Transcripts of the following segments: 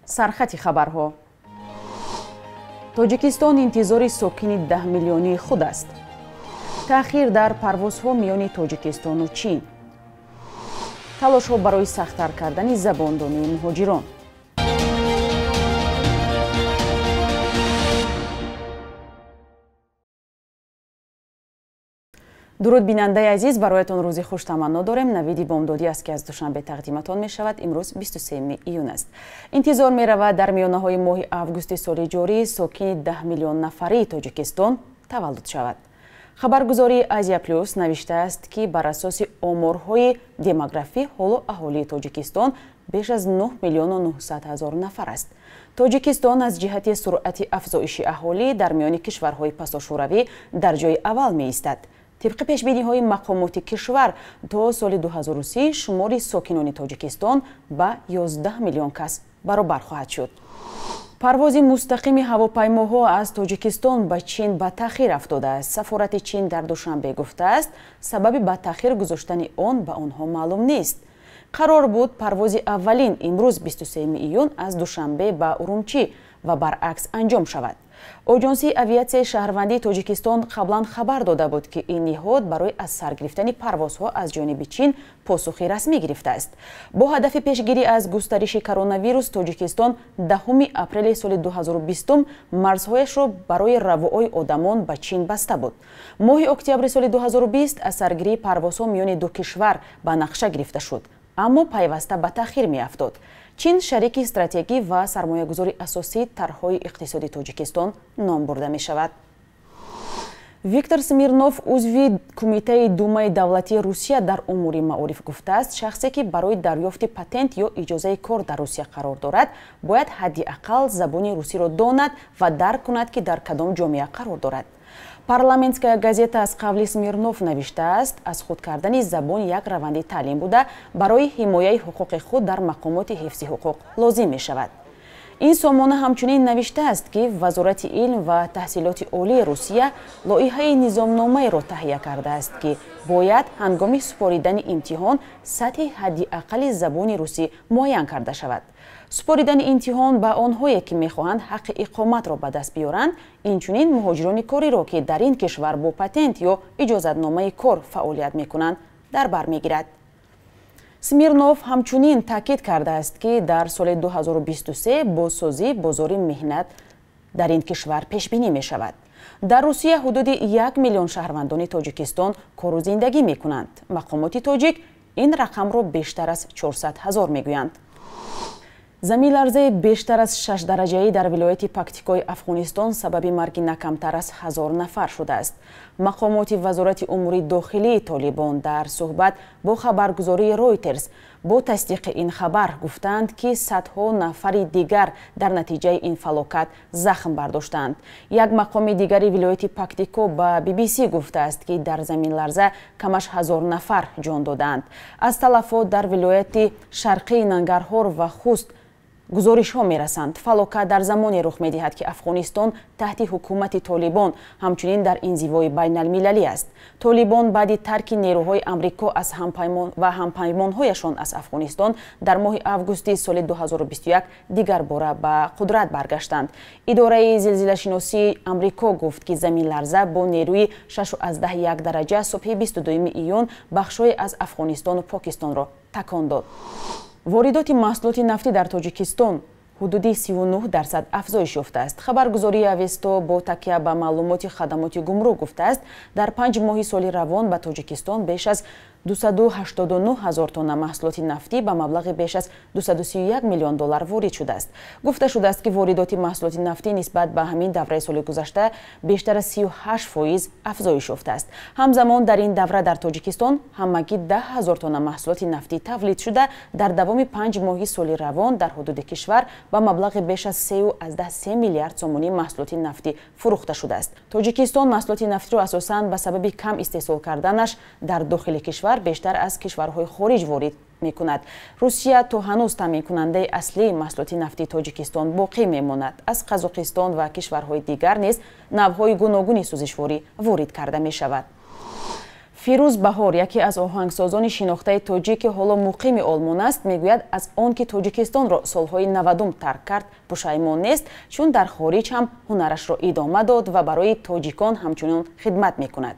Сархати хабарҳо. Тоҷикистон интизори сокини 10 миллионии худ аст. Таъхир дар парвозҳо миёни Тоҷикистону Чин. Талошҳо барои сахттар кардани забондонии муҳоҷирон. Дуруд, бинандаи азиз, бароятон рӯзи хуш таманно дорем. Навиди бомдодӣ аст, ки аз Душанбе тақдиматон мешавад. Имрӯз 23 июн аст. Интизор меравад, дар миёнаҳои моҳи августи соли ҷорӣ сокини 10 миллион нафарии Тоҷикистон таваллуд шавад. Хабаргузории Азия Плюс навиштааст, ки бар асоси оморҳои демографӣ ҳоло аҳолии Тоҷикистон беш аз 9 миллиону 900 ҳазор нафар аст. Тоҷикистон аз ҷиҳати суръати афзоиши аҳолӣ дар миёни кишварҳои пасошӯравӣ дар ҷои аввал меистад. Тибқи пешбиниҳои мақомоти кишвар, то соли 2030 шумори сокинони Тоҷикистон ба 11 миллион кас баробар хоҳад шуд. Парвози мустақими ҳавопаймоҳо аз Тоҷикистон ба Чин ба таъхир афтодааст. Сафорати Чин дар Душанбе гуфтааст, сабаби ба таъхир гузоштани он ба онҳо маълум нест. Қарор буд парвози аввалин имрӯз 23 июн аз Душанбе ба Урумчӣ ва баръакс анҷом шавад. Оҷонсии авиатсияи шаҳрвандии Тоҷикистон қаблан хабар дода буд, ки ин ниҳод барои аз сар гирифтани парвозҳо аз ҷониби Чин посухи расмӣ гирифтааст. Бо ҳадафи пешгирӣ аз густариши коронавирус Тоҷикистон 10 апрели соли 2020 марзҳояшро барои равои одамон ба Чин баста буд. Моҳи октябри соли 2020 аз саргирии парвозҳо миёни ду кишвар ба нақша гирифта шуд, аммо пайваста ба таъхир меафтод. Чин шарики стратегӣ ва сармоягузори асосии тарҳҳои иқтисоди Тоҷикистон ном бурда мешавад. Виктор Смирнов, узви Кумитаи Думаи давлатии Русия дар умури маориф, гуфтааст, шахсе ки барои дарёфти патент ё иҷозаи кор дар Русия қарор дорад, бояд ҳадди ақал забони русиро донад ва дарк кунад, ки дар кадом ҷомеа қарор дорад. Парламентская газета аз қавли Смирнов навиштааст, аз худ кардани забон як раванди таълим буда, барои ҳимояи ҳуқуқи худ дар мақомоти ҳифзи ҳуқуқ лозим мешавад. Ин сомона ҳамчунин навиштааст, ки Вазорати илм ва таҳсилоти олии Русия лоиҳаи низомномаеро таҳия кардааст, ки бояд ҳангоми супоридани имтиҳон сатҳи ҳадди аққали забони русӣ муайян карда шавад. Супоридани имтиҳон ба онҳое, ки мехоҳанд ҳаққи иқоматро ба даст биёранд, инчунин муҳоҷирони кориро, ки дар ин кишвар бо патент ё иҷозатномаи кор фаъолият мекунанд, дар бар мегирад. Смирнов ҳамчунин таъкид кардааст, ки дар соли 2023 бозсозии бозори меҳнат дар ин кишвар пешбинӣ мешавад. Дар Русия ҳудуди 1 миллион шаҳрвандони Тоҷикистон кору зиндагӣ мекунанд. Мақомоти тоҷик ин рақамро бештар аз 400 ҳазор мегӯянд. Заминларзаи бештар аз 6 дараҷаӣ дар вилояти Пактикои Афғонистон сабаби марги на камтар аз 1000 нафар шудааст. Мақомоти Вазорати умури дохилии Толибон дар суҳбат бо хабаргузории Ройтерс бо тасдиқи ин хабар гуфтанд, ки садҳо нафари дигар дар натиҷаи ин фалокат захм бардоштанд. Як мақоми дигари вилояти Пактико ба BBC гуфтааст, ки дар заминларза камаш 1000 нафар ҷон додаанд. Аз талафот дар вилояти шарқии Нангарҳор ва Хуст гузоришҳо мерасанд. Фалокат дар замоне рух медиҳад, ки Афғонистон таҳти ҳукумати Толибон, ҳамчунин дар инзивои байналмилалӣ аст. Толибон баъди тарки нерӯҳои Амрико аз ва ҳампаймонҳояшон аз Афғонистон дар моҳи августи соли 2021 дигарбора ба қудрат баргаштанд. Идораи зилзилашиносии Амрико гуфт, ки заминларза бо нерӯи 6,1 дараҷа субҳи 22 июн бахшҳое аз Афғонистону Покистонро такон дод. Воридоти маҳсулоти нафтӣ дар Тоҷикистон ҳудуди 39% афзоиш ёфтааст. Хабаргузории Авесто бо такя ба маълумоти хадамоти гумрук гуфтааст, дар 5 моҳи соли равон ба Тоҷикистон беш аз 289 ҳазор тонна маҳсулоти нафтӣ ба маблағи беш аз 231 миллион доллар ворид шудааст. Гуфта шудааст, ки воридоти маҳсулоти нафтӣ нисбат ба ҳамин давраи соли гузашта бештар аз 38% афзоиш ёфтааст. Ҳамзамон дар ин давра дар Тоҷикистон ҳамагӣ 10 ҳазор тонна маҳсулоти нафтӣ тавлид шуда, дар давоми 5 моҳи соли равон дар ҳудуди кишвар ба маблағи беш аз 3,3 миллиард сомонӣ маҳсулоти нафтӣ фурӯхта шудааст. Тоҷикистон маҳсулоти нафтиро асосан ба сабаби кам истеҳсол карданаш дар дохили кишвар бештар аз кишварҳои хориҷ ворид мекунад. Русия то ҳанӯз таъминкунандаи аслии маҳсулоти нафтии Тоҷикистон боқӣ мемонад. Аз Қазоқистон ва кишварҳои дигар низ навъҳои гуногуни сӯзишворӣ ворид карда мешавад. Фирӯз Баҳор, яке аз оҳангсозони шинохтаи тоҷик, ки ҳоло муқими Олмон аст, мегӯяд аз он ки Тоҷикистонро солҳои 90 тарк кард пушаймон нест, чун дар хориҷ ҳам ҳунарашро идома дод ва барои тоҷикон ҳамчунон хидмат мекунад.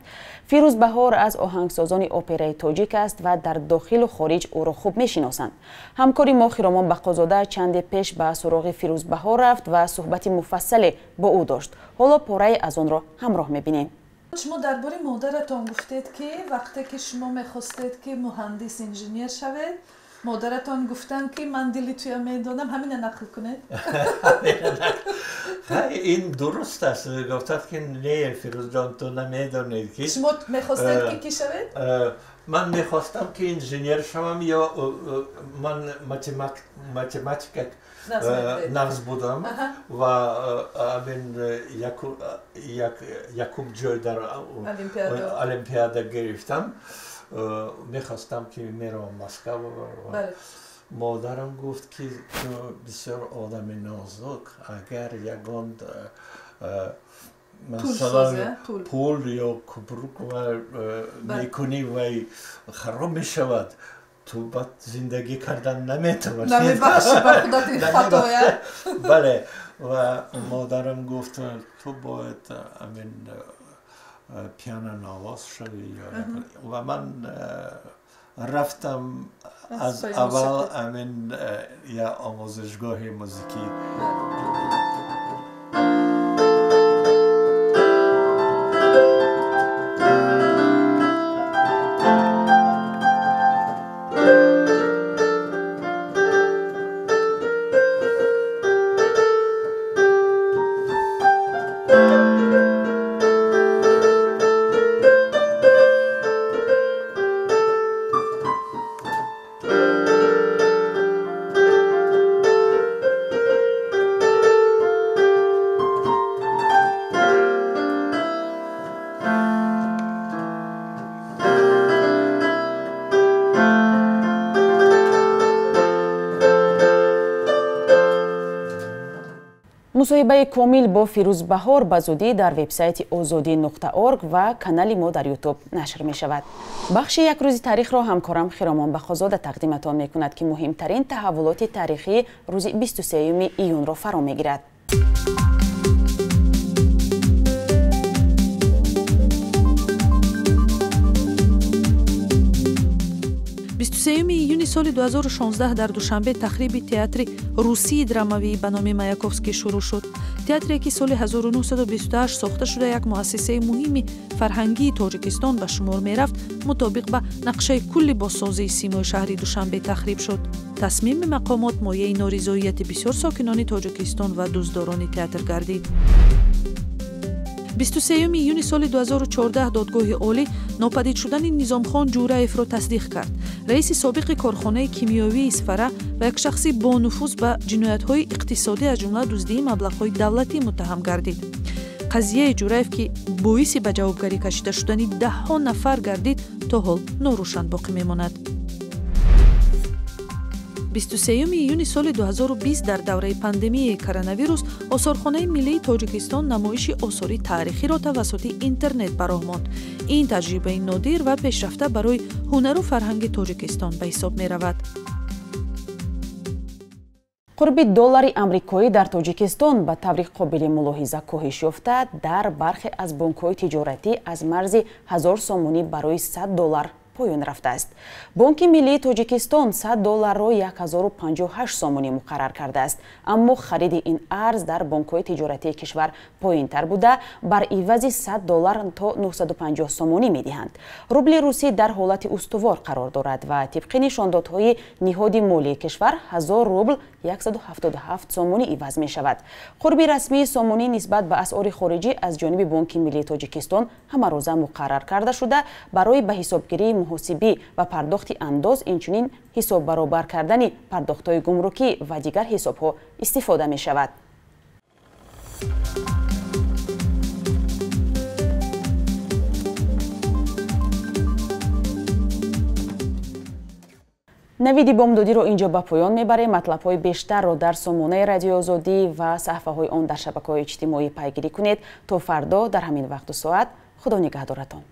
Фирӯз Баҳор аз оҳангсозони операи тоҷик аст ва дар дохилу хориҷ ӯро хуб мешиносанд. Ҳамкори мо Хиромон Бақозода чанде пеш ба суроғи Фирӯз Баҳор рафт ва суҳбати муфассале бо ӯ дошт. Ҳоло порае аз онро ҳамроҳ мебинем. Шумо дар бораи модаратон гуфтед, ки вақте ки шумо мехостед, ки муҳандис инженер шавед, модаратон гуфтанд, ки ман дили туя медонам. Ҳамина нақл кунед. Ин дуруст аст. Гуфтад, ки не, Фирӯзҷон, ту намедонед ки шумо мехостед ки кӣ шавед? Ман мехостам, ки инженер шавам, ё ман математика нағз будам ва амин якум ҷой дар олимпиада гирифтам. Мехостам, ки меравам Москва. Модарам гуфт, ки ту бисёр одами нозук, агар ягон масалан пул ё купрук мекунӣ, вай хароб мешавад, ту баъд зиндагӣ кардан наметавонӣ. Намебахшӣ ба худат ин хатоя. Бале, ва модарам гуфт, ту бояд амин пианонавоз шавӣ. Ва ман рафтам аз аввал амин я омӯзишгоҳи музикӣ. Мусоҳибаи комил бо Фирӯз Баҳор ба зудӣ дар вебсайти ozodi.org ва канали мо дар Ютуб нашр мешавад. Бахши як рӯзи таърихро ҳамкорам Хиромон Бақозода тақдиматон мекунад, ки муҳимтарин таҳаввулоти таърихии рӯзи 23 июнро фаро мегирад. 23 июни соли 2016 дар Душанбе тахриби театри русии драмавии ба номи Маяковский шурӯъ шуд. Театре, ки соли 1928 сохта шуда, як муассисаи муҳими фарҳангии Тоҷикистон ба шумор мерафт, мутобиқ ба нақшаи кулли бозсозии симои шаҳри Душанбе тахриб шуд. Тасмими мақомот мояи норизоияти бисёр сокинони Тоҷикистон ва дӯстдорони театр гардид. 23 июни соли 2014 додгоҳи олӣ нопадид шудани Низомхон Ҷураевро тасдиқ кард. Раиси собиқи корхонаи кимиёвии Исфара ва як шахси бонуфуз ба ҷиноятҳои иқтисодӣ, аз ҷумла дуздии маблағҳои давлатӣ муттаҳам гардид. Қазияи Ҷураев, ки боиси ба ҷавобгарӣ кашида шудани даҳҳо нафар гардид, то ҳол норӯшан боқӣ мемонад. 23 июни соли 2020 дар давраи пандемияи коронавирус осорхонаи миллии Тоҷикистон намоиши осори таърихиро тавассути интернет ба роҳ монд. Ин таҷрибаи нодир ва пешрафта барои ҳунару фарҳанги Тоҷикистон ба ҳисоб меравад. Қурби доллари амрикоӣ дар Тоҷикистон ба таври қобили мулоҳиза коҳиш ёфта, дар бархе аз бонкҳои тиҷоратӣ аз марзи 1000 сомонӣ барои 100 доллар поён рафтааст. Бонки миллии Тоҷикистон 100 долларро 1058 сомонӣ муқаррар кардааст, аммо хариди ин арз дар бонкҳои тиҷоратии кишвар поёнтар буда, бар ивази 100 доллар то 950 сомонӣ медиҳанд. Рубли русӣ дар ҳолати устувор қарор дорад ва тибқи нишондодҳои ниҳоди молии кишвар 1000 рубл 177 сомонӣ иваз мешавад. Қурби расмии сомонӣ нисбат ба асъори хориҷӣ аз ҷониби Бонки миллии Тоҷикистон ҳамарӯза муқаррар карда шуда, барои ба ҳисобгирии муҳосибӣ ва пардохти андоз, инчунин ҳисоб баробар кардани пардохтҳои гумрукӣ ва дигар ҳисобҳо истифода мешавад. Навиди бомдодиро инҷо ба поён мебарем. Матлабҳои бештарро дар сомонаи Радиои Озодӣ ва саҳифаҳои он дар шабакаҳои иҷтимоӣ пайгирӣ кунед. То фардо дар ҳамин вақту соат, Худо нигаҳдоратон.